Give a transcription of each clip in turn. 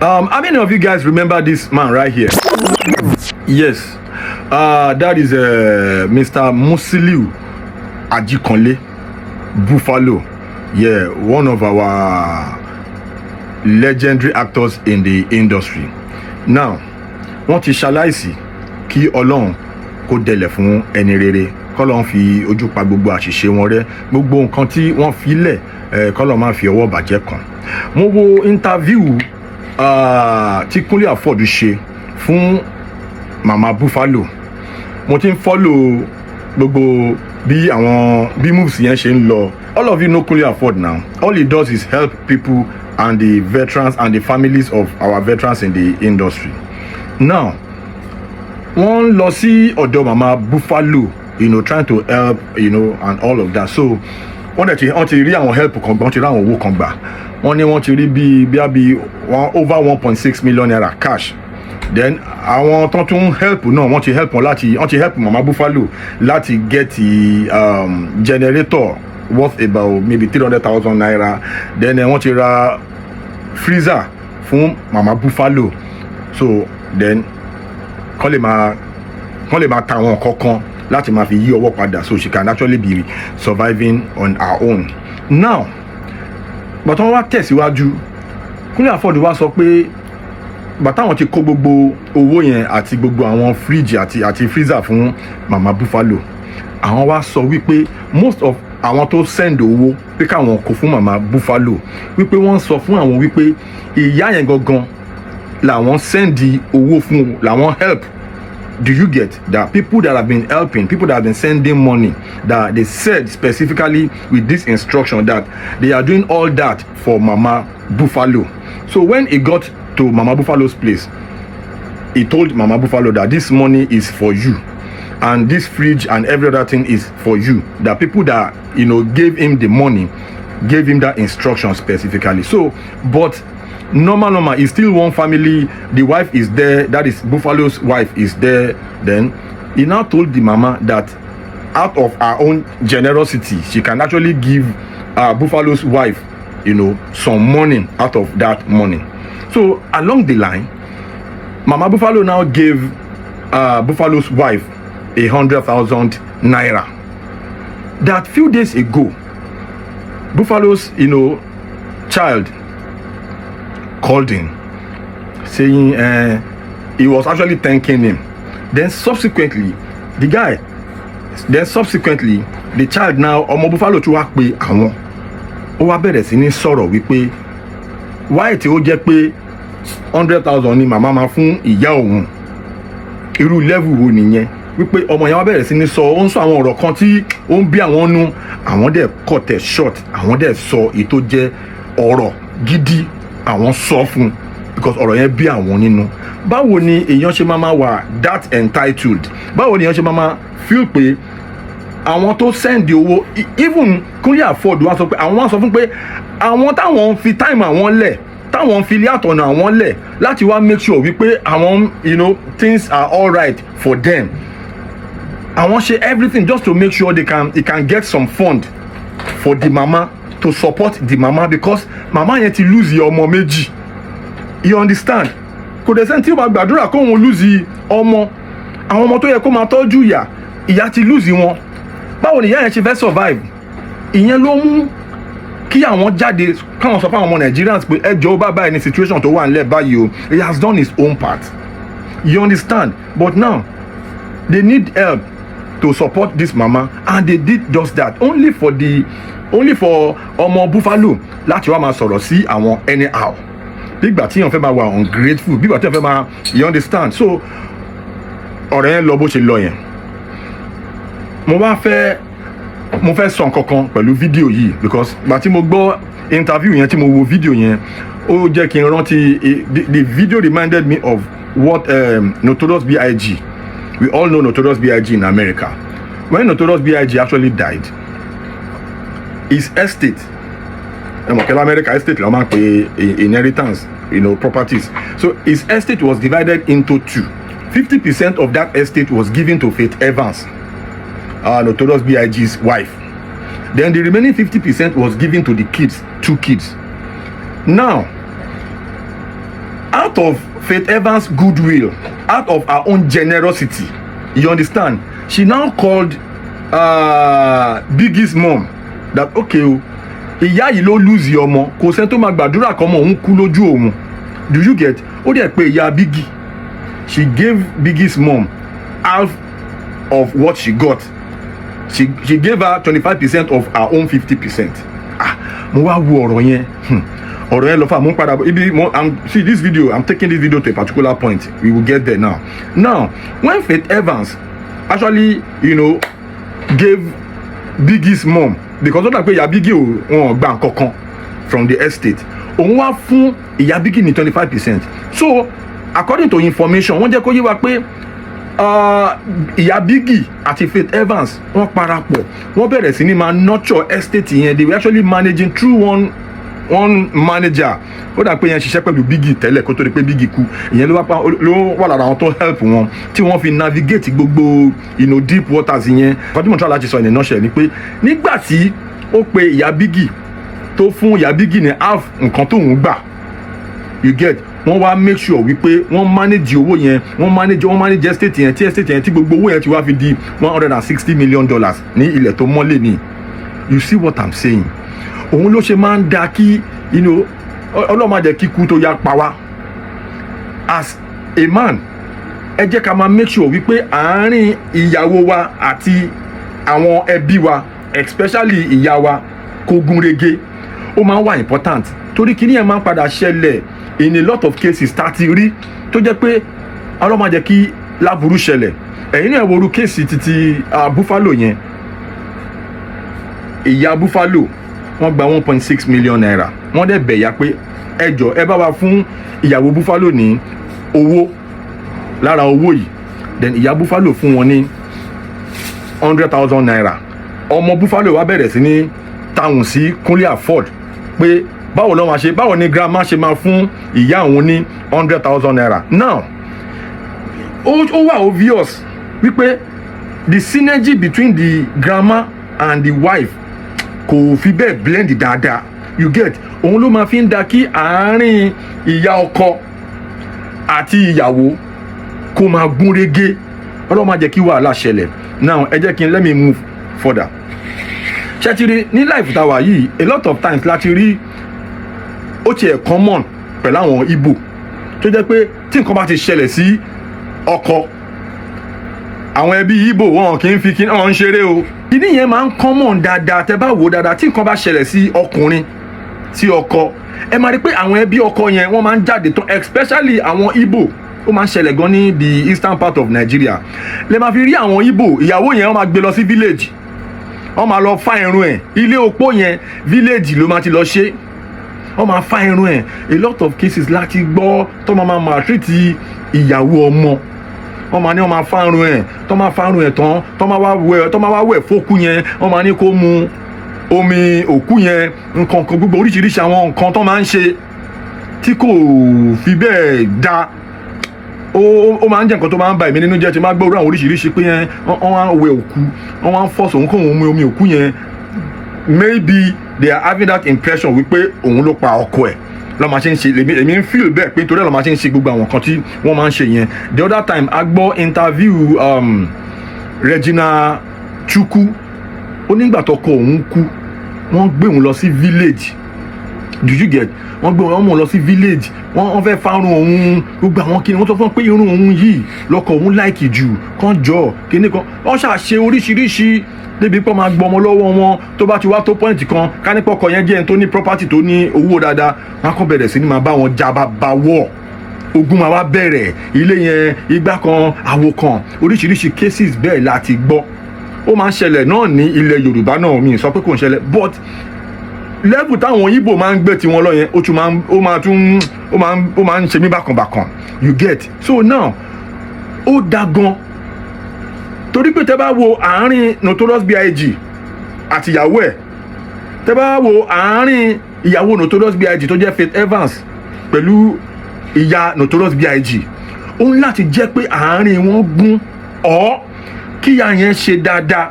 How many of you guys remember this man right here? Yes, that is Mr. Musiliu Ajikanle Buffalo. Yeah, one of our legendary actors in the industry. Now, wọ́n ti ṣaláìsí. Kí Ọlọ́run kó dẹlẹ̀ fún ẹni rere, kọ́lọ́run fi ojú pa gbogbo àṣìṣe wọn rẹ́, gbogbo nǹkan tí wọ́n fi lẹ̀ kọ́lọ́run má fi ọwọ́ bàjẹ́ kàn. Mo wo interview tí Kúnlé Afod ṣe fún Mama Buffalo. Mo ti ń follow gbogbo bí àwọn bí moves yẹn ṣe ń lọ. All of you know Kúnlé Afod now. All he does is help people and the veterans and the families of our veterans in the industry. Now, wọ́n ń lọ sí ọ̀dọ̀ Mama Buffalo, trying to help and all of that. So wọ́n dẹ̀ ti wọ́n ti rí àwọn help kan gbà, wọ́n ti rí àwọn owó kan gbà. Wọ́n ní wọ́n ti rí bíi bíi one over ₦1.6 million cash. Then àwọn tó tún help náà, wọ́n ti help wọn láti wọ́n ti help Mama Buffalo láti get the generator worth about maybe ₦300,000. Then wọ́n ti ra freezer fún Mama Buffalo, so then kọ́ lè máa ta àwọn nǹkan kan láti máa fi yí ọwọ́ padà, so she can actually be surviving on her own now. But wọ́n wá tẹ̀síwájú. Kúnlé Afod wá sọ pé bàtà àwọn ti kó gbogbo owó yẹn àti gbogbo àwọn fridge àti freezer fún Mama Buffalo, àwọn wá sọ wípé most of àwọn tó send owó pé káwọn kó fún Mama Buffalo, wípé wọ́n sọ fún àwọn wípé ìyá yẹn gangan làwọn send owó fún, làwọn help. Do you get that? People that have been helping, people that have been sending money, that they said specifically with this instruction that they are doing all that for Mama Buffalo. So when he got to Mama Buffalo's place, he told Mama Buffalo that this money is for you and this fridge and every other thing is for you, that people that gave him the money gave him that instruction specifically. So, but normal normal, it's still one family. The wife is there, that is, Buffalo's wife is there. Then he now told the mama that out of her own generosity, she can actually give Buffalo's wife some money out of that money. So along the line, Mama Buffalo now gave Buffalo's wife ₦100,000. That few days ago, Buffalo's child called him saying he was actually thanking him. Then subsequently the guy, then subsequently the child now, ọmọ Buffalo tún wá pe àwọn, ó wá bẹ̀rẹ̀ sí ní sọ̀rọ̀ wípé why tí ó jẹ́ pé 100,000 ni màmá máa fún ìyá òun, irú level wo nìyẹn? Wípé ọmọ yẹn wá bẹ̀rẹ̀ sí ní sọ, ó ń sọ àwọn ọ̀rọ̀ kan tí ó ń bí àwọn nú. Àwọn dẹ̀ cut it short, àwọn dẹ̀ sọ èyí tó jẹ́ ọ̀rọ̀ gidi àwọn sọ fún un, because ọ̀rọ̀ yẹn bí àwọn nínú. Báwo ni èèyàn ṣe máa wà that entitled? Báwo ni èèyàn ṣe máa feel pé àwọn tó send owó? Even Kúnlé Afod wá sọ pé àwọn wá sọ fún pé àwọn táwọn ń fi time àwọn lẹ̀, táwọn ń fi ilé àtọ̀nà àwọn lẹ̀ láti wá make sure wípé àwọn things are alright for them, àwọn ṣe everything just to make sure they can get some fund for the mama, to support the mama, because mama yẹn ti lose ọmọ méjì. You understand? Kò dẹ̀ sẹ́ni tí ó máa gbàdúrà kóun lose ọmọ. Àwọn ọmọ tó yẹ kó máa tọ́jú ìyá, ìyá ti lose wọn. Báwo ni ìyá yẹn ṣe fẹ́ survive? Ìyẹn ló mú kí àwọn jáde, káwọn sọ fáwọn ọmọ Nigerians pé ẹ jọ̀ọ́, bá báyìí ní situation tó wà nílẹ̀ báyìí o. He has done his own part, you understand? But now they need help to support this mama, and they did just that, only for ọmọ Buffalo láti wá máa sọ̀rọ̀ sí àwọn anyhow, bígbà tí èèyàn fẹ́ máa wà ungrateful, bígbà tí èèyàn fẹ́ máa, you understand? So ọ̀rọ̀ yẹn lọ bó ṣe lọ yẹn. Mo fẹ́ sọ nǹkan kan pẹ̀lú fídíò yìí, because gbà tí mo gbọ́ interview yẹn, tí mo wo fídíò yẹn, ó jẹ́ kí n rántí. The video reminded me of what Notorious B.I.G. We all know Notorious B.I.G. in America. When Notorious B.I.G. actually died, his estate, ẹ mọ̀ kẹ́lá America, estate la máa ń pè inheritance, properties. So his estate was divided into two. 50% of that estate was given to Faith Evans, Notorious B.I.G.'s wife. Then the remaining 50% was given to the kids, two kids. Now, Out of Faith Evans' goodwill, out of her own generosity, you understand, she now called Biggie's mom that, okay o, ìyá yìí ló lose ọmọ, kò sẹ́ni tó máa gbàdúrà kọ́ ọmọ òun kú lójú òun. Do you get? Ó dẹ̀ pé ìyá Biggie. She gave Biggie's mom half of what she got. She gave her 25% of her own 50%. Ah, mo wá wo ọ̀rọ̀ yẹn. Ọ̀rọ̀ yẹn lọ fà, mo ń padà bọ̀ ibi mo I'm see this video, I'm taking this video to a particular point. We will get there now. Now, when Faith Evans actually gave Biggie's mom, because ó dà pé ìyá Biggie ò, wọn ò gba nǹkan kan from the estate, òun wá fún ìyá Biggie ní 25%. So according to information, wọ́n jẹ́ kó yé wa pé ìyá Biggie àti Faith Evans, wọ́n parapọ̀, wọ́n bẹ̀rẹ̀ sí ní máa nurture estate yẹn. They were actually managing through one manager. Ó dà pé yẹn ṣiṣẹ́ pẹ̀lú Biggie tẹ́lẹ̀ kó tó di pé Biggie kú. Ìyẹn ló wá pa, ló wà lára àwọn tó help wọn tí wọ́n fi navigate gbogbo deep waters yẹn. Nǹkan tí mo try láti sọ in a nutshell ni pé nígbà tí ó pe ìyá Biggie, tó fún ìyá Biggie ní half nǹkan tóun gbà, you get, wọ́n wá make sure wípé wọ́n manage owó yẹn, wọ́n manage estate yẹn, tí estate yẹn, tí gbogbo owó yẹn ti wá fi di $160 million ní ilẹ̀ tó mọ́lẹ̀ ní. You see what I'm saying? Òun ló ṣe máa ń da kí Ọlọ́run má jẹ́ kíkú tó yá pa wá. As a man, ẹ jẹ́ ká máa make sure wípé àárín ìyàwó wa àti àwọn ẹbí wa, especially ìyá wa, kó gún régé. Ó máa ń wà important, torí kíní yẹn máa ń padà ṣẹlẹ̀ in a lot of cases tá a ti rí, tó jẹ́ pé Ọlọ́run má jẹ́ kí láburú ṣẹlẹ̀. Ẹ̀yin náà wo irú case títí Buffalo yẹn. Ìyá Buffalo, wọ́n gba ₦1.6 million. Wọ́n dẹ̀ bẹ̀ ya pé ẹ jọ, ẹ bá wa fún ìyàwó Buffalo ní owó lára owó yìí. Then ìyá Buffalo fún wọn ní ₦100,000. Ọmọ Buffalo wá bẹ̀rẹ̀ sí ní táwọn sí Kúnlé Afod pé báwo ló máa ṣe, báwo ni grandma ṣe máa fún ìyá òun ní ₦100,000? Now, ó wà obvious wípé the synergy between the grandma and the wife kò fi bẹ́ẹ̀ blend dáadáa. You get? Òun ló máa fi ń da kí àárín ìyá ọkọ àti ìyàwó kó máa gún régé. Ọlọ́run má jẹ́ kí wàhálà ṣẹlẹ̀. Now, ẹ jẹ́ kí n let me move further. Ṣé ti rí ní life tá a wà yìí, a lot of times láti rí, ó tiẹ̀ common pẹ̀lú àwọn Igbo, tó jẹ́ pé tí nǹkan bá ti ṣẹlẹ̀ sí ọkọ, àwọn ẹbí Igbo, wọn kì í fi kí wọn ń ṣeré o. Kíní yẹn máa ń common dáadáa. Tẹ́ bá wò dáadáa, tí nǹkan bá ṣẹlẹ̀ sí ọkùnrin, sí ọkọ, ẹ máa rí pé àwọn ẹbí ọkọ yẹn, wọ́n máa ń jáde tán, especially àwọn Igbo. Ó máa ń ṣẹlẹ̀ gan ní the eastern part of Nigeria. Lè máa fi rí àwọn Igbo, ìyàwó yẹn, wọ́n máa gbé lọ sí village, wọ́n máa lọ fá irun ẹ̀. Ilé opó yẹn, village ló máa ti lọ ṣe, wọ́n máa fá irun ẹ̀. A lot of cases láti gbọ́ tó máa maltreat ìyàwó ọmọ. Wọ́n máa ní wọ́n máa fá irun ẹ̀, tó máa fá irun ẹ̀ tán, tó máa wá wẹ̀ fókú yẹn, wọ́n máa ní kó mu omi òkú yẹn, nǹkan kan, gbogbo oríṣiríṣi àwọn nǹkan tó máa ń ṣe tí kò fi bẹ́ẹ̀ da. Ó máa ń jẹ́ nǹkan tó máa ń ba èmi nínú jẹ́ tí máa gbọ́ àwọn oríṣiríṣi pé yẹn, wọ́n wá wẹ òkú, wọ́n wá ń force òun kóun mu omi òkú yẹn. Maybe they are having that impression wípé òun ló pa ọkọ ẹ̀ lọ́ máa ṣe ń ṣe. Èmi ń feel bẹ́ẹ̀ pé torí ẹ̀ lọ́ máa ṣe ń ṣe gbogbo àwọn nǹkan tí wọ́n máa ń ṣe yẹn. The other time, a gbọ́ interview Regina Chukwu. Ó nígbà tọkọ òun kú, wọ́n gbé òun lọ sí village. Do you get? Wọ́n gbé wọn mú un lọ sí village, wọ́n fẹ́ fárun òun, gbogbo àwọn kíni. Wọ́n sọ fún un pé irun òun yìí lọ́kọ òun like jù, kàn jọ kíní kan. Wọ́n ṣàṣe oríṣiríṣi débi pé wọ́n máa gbọmọ lọ́wọ́ wọn. Tó bá ti wá tó point kan, kánípọ̀kọ yẹn jẹ́ ẹni tó ní property, tó ní owó dáadáa, wọ́n á kàn bẹ̀rẹ̀ sí ni máa bá wọn jà bá wọ̀, ogun máa wá bẹ̀rẹ̀, ilé yẹn, igbá kan, àwo kan. Oríṣiríṣi cases bẹ́ẹ̀ láti gbọ́. Ó máa ń ṣẹlẹ̀ náà ní ilẹ̀ Yorùbá náà, mi ì sọ pé kò ń ṣẹlẹ̀, but level táwọn Ìgbò máa ń gbé tiwọn lọ yẹn, ó tún máa ń ó máa tún ó máa ń ṣe mí bákan bákan. You get? So now, ó da gan, torí pé tẹ́ bá wo àárín Notorious B.I.G àti ìyàwó ẹ̀, tẹ́ bá wo àárín ìyàwó Notorious B.I.G tó jẹ́ Faith Evans pẹ̀lú ìyá Notorious B.I.G, ó ń láti jẹ́ pé àárín wọn gún ọ́, kíyà yẹn ṣe dáadáa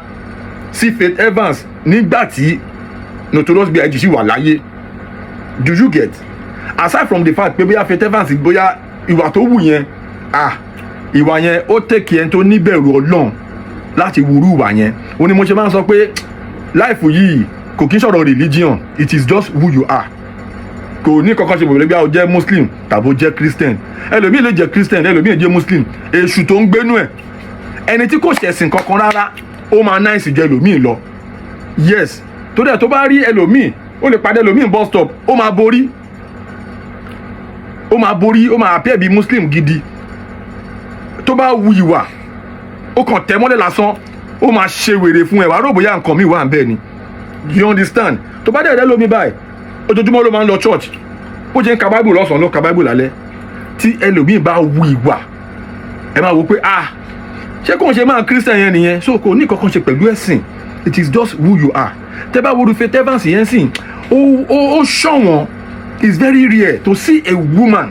sí Faith Evans nígbà tí Notorious B.I.G sì wà láyé. Do you get? Aside from the fact pé bóyá Faith Evans, bóyá ìwà tó wù yẹn, ah, ìwà yẹn, ó take ẹni tó níbẹ̀rù Ọlọ́run láti wúrú ìwà yẹn. Ó ní mo ṣe máa ń sọ pé life yìí kò kí ń sọ̀rọ̀ religion, it is just who you are. Kò ní kankan ṣe bòbí o jẹ́ Muslim tàbí o jẹ́ Christian. Ẹlòmíì lè jẹ́ Christian, ẹlòmíì lè jẹ́ Muslim, èṣù tó ń gbénú ẹ̀. Ẹni tí kò ṣẹ̀sìn kankan rárá, ó máa nice jẹ́ ẹlòmíì lọ. Yes, torí ẹ̀, tó bá rí ẹlòmíì, ó lè pàdé ẹlòmíì bus stop, ó máa borí, ó máa borí, ó máa appear bí Muslim gidi. Tó bá wu ìwà, ó kàn tẹ́ mọ́lẹ̀ lásán, ó máa ṣe wèrè fún ẹ, wàá rò bóyá nǹkan mi wà ń bẹ́ẹ̀ ni. You understand? Tó bá dẹ̀ rẹ́ lómi báyìí, ojoojúmọ́ ló máa ń lọ church, bó ṣe ń ka Bible lọ́sàn-án ló ka Bible lálẹ́. Tí ẹlòmíì bá wu ìwà, ẹ máa wò pé, ah, ṣé kò ń ṣe máa Christian yẹn nìyẹn? So kò ní kankan ṣe pẹ̀lú ẹ̀sìn, it is just who you are. Tẹ́ bá wo Faith Evans yẹn sìn, ó ṣọ̀wọ́n. It's very rare to see a woman,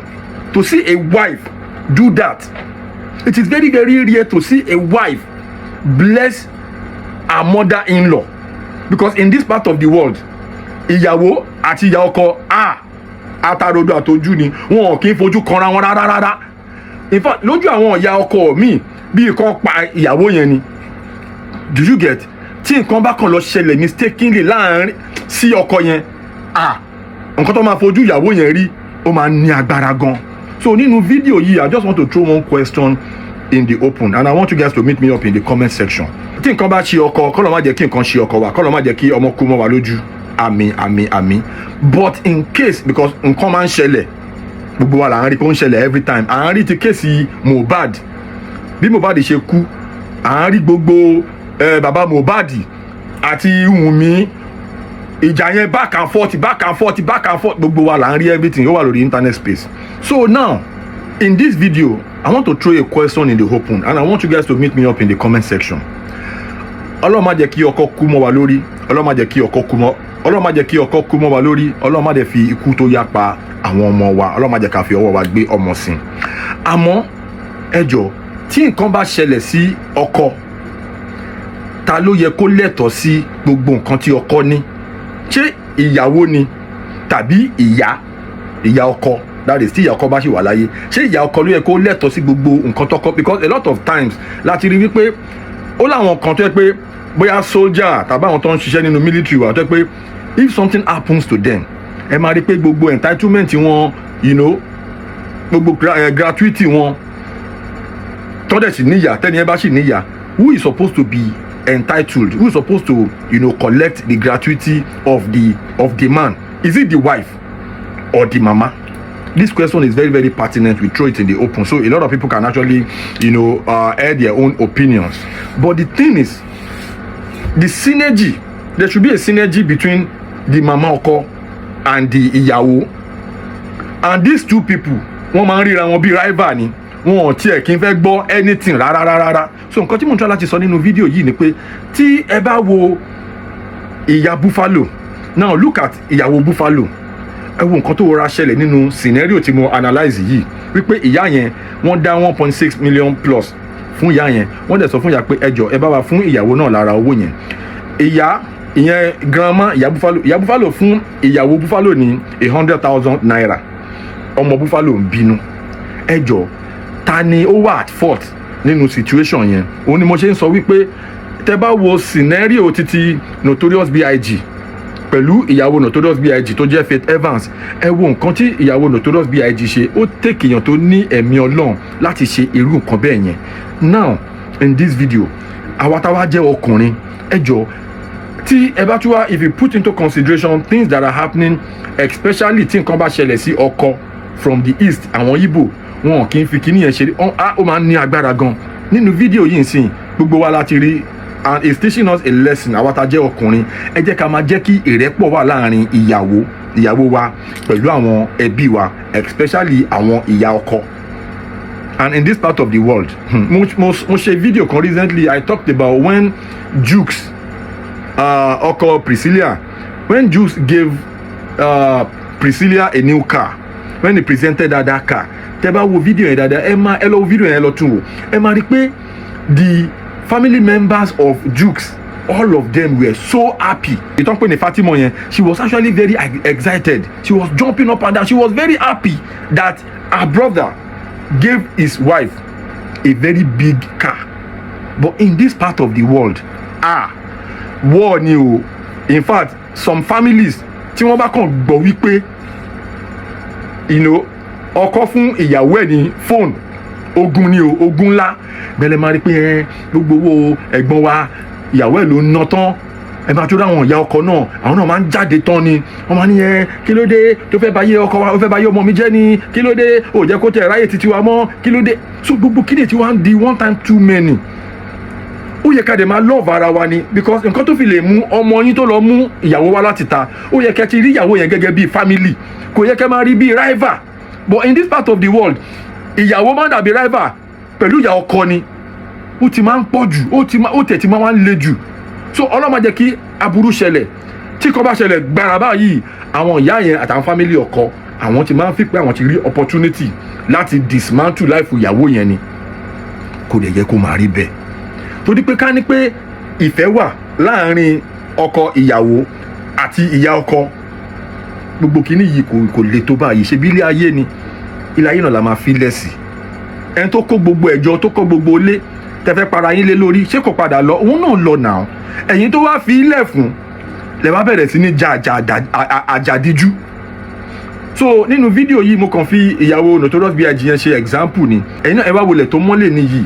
to see a wife do that. It is very, very rare to see a wife bless her mother-in-law, because in this part of the world, ìyàwó àti ìyá ọkọ, ah, atarodo àtọjú ni, wọn ò kí ń fojú kanra wọn rárá rárá. In fact, lójú àwọn ìyá ọkọ mi, bí nǹkan pa ìyàwó yẹn ni. Do you get? Tí nǹkan bá kàn lọ ṣẹlẹ̀ mistakenly láàrin sí ọkọ yẹn, ah, nǹkan tó máa fojú ìyàwó yẹn rí, ó máa ní agbára gan. So nínú fídíò yìí, I just want to throw one question in the open and I want you guys to meet me up in the comment section. Tí nǹkan bá ṣe ọkọ, kọ́lọ́ má jẹ́ kí nǹkan ṣe ọkọ wa, kọ́lọ́ má jẹ́ kí ọmọ kú mọ́ wa lójú, àmín, àmín, àmín. But in case, because nǹkan máa ń ṣẹlẹ̀, gbogbo wa là ń rí pé ó ń ṣẹlẹ̀ every time. À ń rí ti case Mohbad, bí Mohbad ṣe kú, à ń rí gbogbo bàbá Mohbad àti Wùnmí, ìjà yẹn back and forth, back and forth, back and forth. Gbogbo wa là ń rí everything, ó wà lórí internet space. So now, in this video, I want to throw a question in the open and I want you guys to meet me up in the comment section. Ọlọ́run má jẹ́ kí ọkọ kú mọ́ wa lórí, Ọlọ́run má jẹ́ kí ọkọ kú mọ́, Ọlọ́run má jẹ́ kí ọkọ kú mọ́ wa lórí, Ọlọ́run má jẹ́ fi ikú tó yá pa àwọn ọmọ wa, Ọlọ́run má jẹ́ ká fi ọwọ́ wa gbé ọmọ sìn. Àmọ́ ẹ jọ̀ọ́, tí nǹkan bá ṣẹlẹ̀ sí ọkọ, ta ló yẹ kó lẹ́tọ̀ọ́ sí gbogbo nǹkan tí ọkọ ní? Ṣé ìyàwó ni tàbí ìyá ọkọ? That is, tí ìyá ọkọ bá ṣì wà láyé, ṣé ìyá ọkọ ló yẹ kó lẹ́tọ̀ọ́ sí gbogbo nǹkan tọkọ? Because a lot of times láti rí wípé ó láwọn kan tó yẹ pé bóyá soldier tàbí àwọn tó ń ṣiṣẹ́ nínú military wà, tó yẹ pé if something happens to them, ẹ máa rí pé gbogbo entitlement wọn, gbogbo gratuity wọn, tọ́dẹ̀ sì níyà, tẹ́ni ẹ bá sì níyà, who is supposed to be entitled, who is supposed to collect the gratuity of the man? Is it the wife or the mama? This question is very, very pertinent. We throw it in the open so a lot of people can actually air their own opinions. But the thing is, the synergy, there should be a synergy between the mama ọkọ and the ìyàwó, and these two people, wọ́n máa ń ríra wọn bí rival ni, wọn ò tiẹ̀ kí n fẹ́ gbọ́ anything rárá rárá. So nǹkan tí mo ń tọ́ láti sọ nínú fídíò yìí ni pé tí ẹ bá wo ìyá Buffalo, now look at ìyàwó Buffalo, ẹ wo nǹkan tó rọra ṣẹlẹ̀ nínú scenario tí mo analyse yìí, wípé ìyá yẹn, wọ́n dá 1.6 million plus fún ìyá yẹn. Wọ́n dẹ̀ sọ fún ìyá pé ẹ jọ̀ọ́, ẹ bá wa fún ìyàwó náà lára owó yẹn. Ìyá ìyẹn, grandma ìyá Buffalo, ìyá Buffalo fún ìyàwó Buffalo ní ₦100,000. Ọmọ Buffalo ń bínú. Ẹ jọ̀ọ́, ta ni ó wà at fault nínú situation yẹn? Òun ni mo ṣe ń sọ wípé tẹ bá wo scenario títí Notorious B.I.G pẹ̀lú ìyàwó Notorious B.I.G tó jẹ́ Faith Evans, ẹ wo nǹkan tí ìyàwó Notorious B.I.G ṣe. Ó take èèyàn tó ní ẹ̀mí Ọlọ́run láti ṣe irú nǹkan bẹ́ẹ̀ yẹn. Now, in this video, àwa táwa jẹ́ ọkùnrin, ẹ jọ̀ọ́, tí ẹ bá tún wá, if you put into consideration things that are happening, especially tí nǹkan bá ṣẹlẹ̀ sí ọkọ from the east, àwọn Igbo, wọn kì í fi kíní yẹn ṣe, ó máa ń ní agbára gan. Nínú fídíò yìí nsìn, gbogbo wa láti rí and it's teaching us a lesson. Àwa tá jẹ́ ọkùnrin, ẹ jẹ́ ká máa jẹ́ kí ìrẹ́pọ̀ wà láàrin ìyàwó wa pẹ̀lú àwọn ẹbí wa, especially àwọn ìyá ọkọ. And in this part of the world, mo ṣe video kan recently. I talked about when Jukes, ọkọ Priscilla, when Jukes gave Priscilla a new car, when he presented her that car. Tẹ́ bá wo video yẹn dáadáa, ẹ máa ẹ lọ wo video yẹn, lọ tún wò, ẹ máa rí i pé the family members of Jukes All of them were so happy. Ìtàn pé ní Fatima yẹn, she was actually very excited. She was jumping up and down. She was very happy that her brother gave his wife a very big car. But in this part of the world, ah, war ni o. In fact, some families, tí wọ́n bá kàn gbọ́ wípé ọkọ fún ìyàwó ẹ̀ ní phone, ogun ni o, ogun ńlá gbẹlẹ. Máa rí pé ẹ gbogbo owó ẹ̀gbọ́n wa, ìyàwó ẹ̀ ló ń ná tán. Ẹ máa tó dáwọn ìyá ọkọ náà, àwọn náà máa ń jáde tán ni. Wọ́n máa ní, "Ẹ kí ló dé tó fẹ́ báyé ọkọ wa, ó fẹ́ báyé ọmọ mi jẹ́ ni? Kí ló dé ó jẹ́ kó tẹ̀ ráyè títí wa mọ́? Kí ló dé?" So gbogbo kíni tí wọ́n á di one time too many. Ó yẹ ká dẹ̀ máa love ara wa ni, because nǹkan tó fi lè mú ọmọ yín tó lọ mú ìyàwó wá láti ta, ó yẹ kẹ́ ti rí ìyàwó yẹn gẹ́gẹ́ bíi family, kò yẹ kẹ́ máa rí bíi rival. But in this part of the world, ìyàwó máa ń dàbí rival pẹ̀lú ìyá ọkọ ni. Ó ti máa ń pọ̀ jù, ó ti máa, ó tẹ̀ ti máa ń le jù. So Ọlọ́run má jẹ́ kí aburú ṣẹlẹ̀. Tí kò bá ṣẹlẹ̀ gbàrà báyìí, àwọn ìyá yẹn àtàwọn family ọkọ, àwọn ti máa ń fi pé àwọn ti rí opportunity láti dismantle life ìyàwó yẹn ni. Kò dẹ̀ yẹ kó máa rí bẹ́ẹ̀, torí pé ká ní pé ìfẹ́ wà láàrin ọkọ ìyàwó àti ìyá ọkọ, gbogbo kìíní yìí kò le tó báyìí. Ṣe bí ilé ayé ni, ilé ayé náà la máa fi lẹ̀ sí. Ẹni tó kó gbogbo ẹ̀jọ́, tó kó gbogbo ilé tẹ́fẹ́ para yín lé lórí, ṣé kò padà lọ? Òun náà lọ nà. Ẹ̀yin tó wá fi ilẹ̀ fún lẹ wá bẹ̀rẹ̀ sí ní jà jà àjàdíjú. So nínú fídíò yìí, mo kàn fi ìyàwó Notorious B.I.G yẹn ṣe example ni. Ẹ̀yin náà, ẹ wá wọlé tó mọ́lẹ̀ nìyí.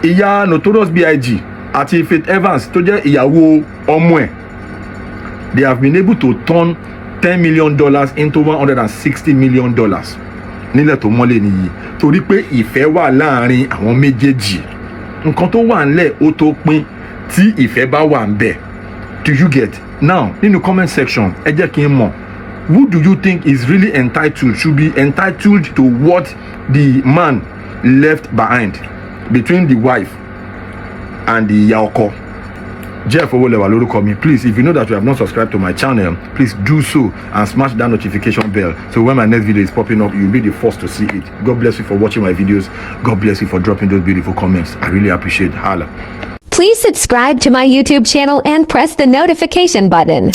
Ìyá Notorious B.I.G àti Faith Evans tó jẹ́ ìyàwó ọmọ ẹ̀, they have been able to turn $10 million into $160 million nílẹ̀ tó mọ́lẹ̀ nìyí, torí pé ìfẹ́ wà láàrin àwọn méjèèjì. Nǹkan tó wà ńlẹ̀, ó tó pín tí ìfẹ́ bá wà ńbẹ̀. Do you get? Now, nínú comment section, ẹ jẹ́ kí n mọ̀, who do you think is really entitled, should be entitled to what the man left behind, between the wife and the ìyá ọkọ? Jeff Owolewa lórúkọ mi. Please, if you know that you have not subscribed to my channel, please do so and smash that notification bell, so when my next video is popping up, you'll be the first to see it. God bless you for watching my videos. God bless you for dropping those beautiful comments. I really appreciate. Holla. Please subscribe to my YouTube channel and press the notification button.